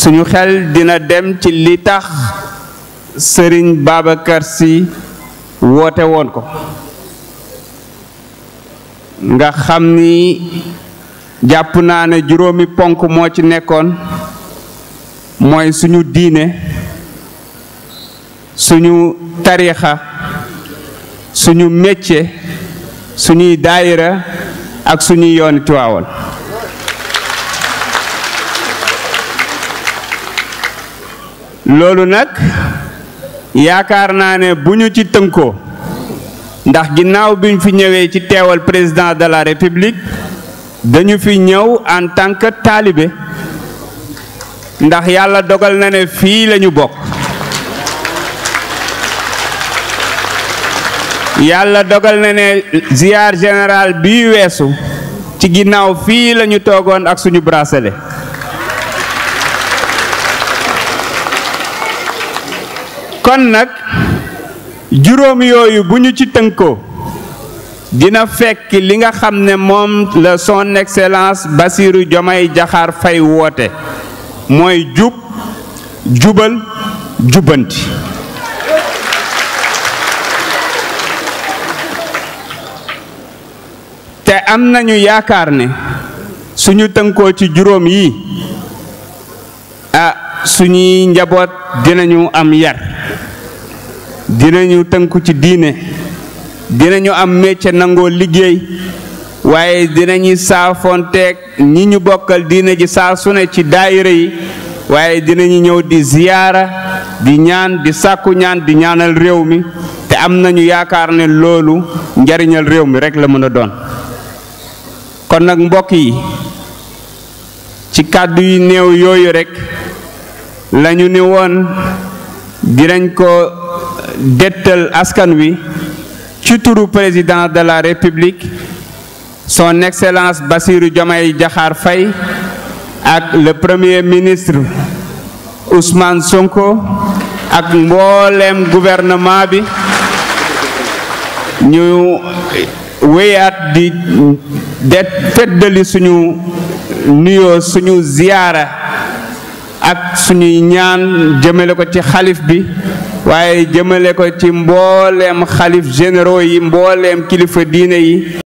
suñu xel dina dem ci li tax Serigne Babacar Sy woote woon ko nga xam ni jàpp naa ne juróomi ponk moo ci nekkoon mooy suñu diine suñu tariixa suñu métier suñuy daayira ak suñuy yooni Tiwaawan loolu nag yaakaar naa ne bu ñu ci tënkoo ndax ginnaaw bi ñu fi ñëwee ci teewal président de la république dañu fi ñëw en tant que taalibe ndax yàlla dogal na ne fii lañu bokk yàlla dogal na ne ziar général bii weesu ci ginnaaw fii lañu toogoon ak suñu bracelet kon nag juróom yooyu bu ñu ci tënkoo dina fekk li nga xam ne moom la son excellence Bassirou Diomaye Diakhar Faye woote mooy jub jubal jubbanti te am nañu yaakaar ne suñu tënkoo ci juróom yi suñuy njaboot dinañu am yar dinañu tënku ci diine dinañu am métier nangoo liggéey waaye dinañu saafonteeg ñi ñu bokkal diine ji saa su ne ci daayira yi waaye dinañu ñëw di ziyaara di ñaan di sàkku ñaan di ñaanal réew mi te am nañu yaakaar ne loolu njariñal réew mi rekk la mën a doon kon nag mbokk yi ci kàddu yu néew yooyu rekk lañu ni woon dinañ ko dettal askan wi ci turu président de la république son excellence Bassirou Diomaye Diakhar Faye ak le premier ministre Ousmane Sonko ak mbooleem gouvernement bi ñu wéyaat di feddali suñu nuyoo suñu ziyaara ak suñuy ñaan jëmale ko ci xalif bi waaye jëmale ko ci mbooleem xalif généraux yi mbooleem kilifa diine yi